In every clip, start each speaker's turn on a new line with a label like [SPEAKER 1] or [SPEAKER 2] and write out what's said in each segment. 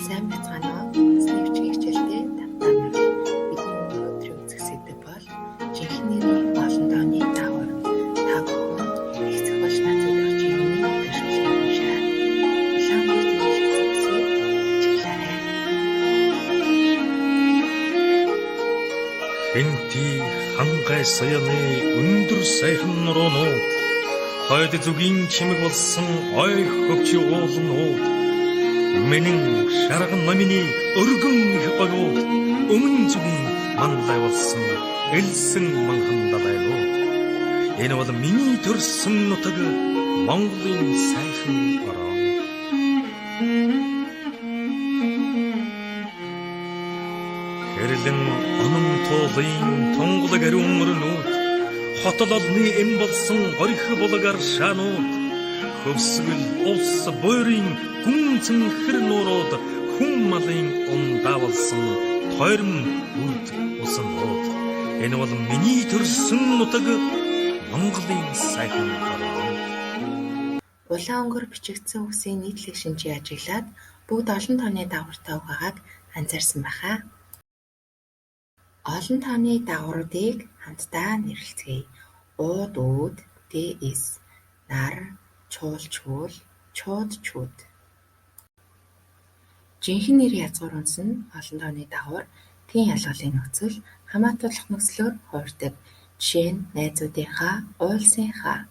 [SPEAKER 1] Сайн байцгаана уу? Үндэсний бичгийн хичээлдээ тавтай морил. Бидний өнөөдрийн үзэх сэдэв бол жинхэнэ нэрийн олон тооны дагавар. Та бүхэн их зохиолч Наацад орчийн миний нутаг шүлгийг уншаад улаан өнгөөр тэмдэглэгдсэн үгсийг ажиглаарай.
[SPEAKER 2] Хэнти хангай саяны өндөр сайхан нуруунууд, хойд зүгийн чимэг болсон ой хөвч уулнууд, Мэнэн шарган номины өргөн их говьуд, өмнө зүгийн манлай болсон элсэн манхан далайнууд. Энэ бол миний төрсөн нутаг Монголын сайхан орон. Хэрлэн онон туулын тунгалаг ариун өрнүүд, хотол олны эм болсон горих булаг аршаанууд, хөвсгөл улс буйрын гүн цэнхэр нуурууд, хүн малын ундаа болсон тойрон үрд уснууд. Энэ бол миний төрсөн нутаг Монголын сайхан орон.
[SPEAKER 1] Улаан өнгөөр бичигдсэн үгсийн нийтлэг шинжийг ажиглаад бүгд олон тооны дагавартай үг байгааг анзаарсан байх аа. Олон тооны дагавруудыг хамтдаа нэрлэцгээе. Ууд үүд, дэ эс, нар, чуул чүүл, чууд чүүд. Жинхэнэ нэр язгуур үндэс нь олон тооны дагавар тийн ялгалын нөхцөл, хамаатуулах нөхцлөөр хувирдаг. Жишээ нь найзуудынхаа, уулсынхаа.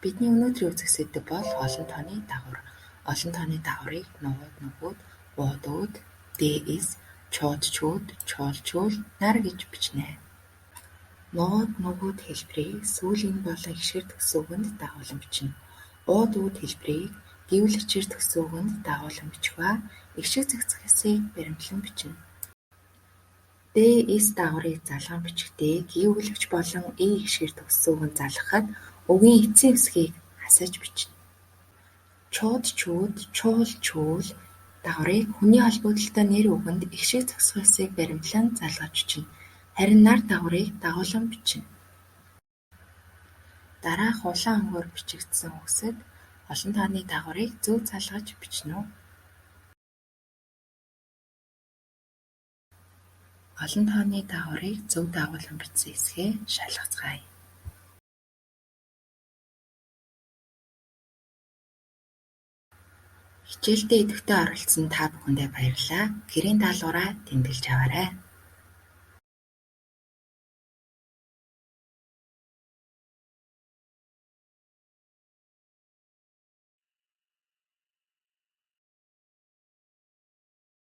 [SPEAKER 1] Бидний өнөөдрийн үзэх сэдэв бол олон тооны дагавар. Олон тооны дагаврыг нугууд нүгүүд, ууд үүд, дэ эс, чууд чүүд, чуул чүүл, нар гэж бичнэ. Нугууд нүгүүд хэлбэрийг сүүлийн болон эгшгээр төгссөн үгэнд дагуулан бичнэ. Ууд үүд хэлбэрийг гэвэл эгчээр төгссөн үгэнд дагуулан бичих ба эгшиг зохицох ёсыг баримтлан бичнэ. Дэ эс дагаврыг залган бичихдээ гийгүүлэгч болон ээ эгшгээр төгссөн үгэнд залгахад үгийн эцсийн үсгийг хасаж бичнэ. Чууд чүүд, чуул чүүл дагаврыг хүний холбогдолтой нэр үгэнд эгшиг зохицох ёсыг баримтлан залгаж бичнэ. Харин нар дагаврыг дагуулан бичнэ. Дараах улаан өнгөөр бичигдсэн үгсэд олон тооны дагаврыг зөв залгаж бичнэ үү? Олон тооны дагаврыг зөв дагуулан бичсэн эсэхээ шалгацгаая. Хичээлдээ идэвхтэй оролцсон та бүхэндээ баярлалаа. Гэрийн даалгавраа тэмдэглэж аваарай.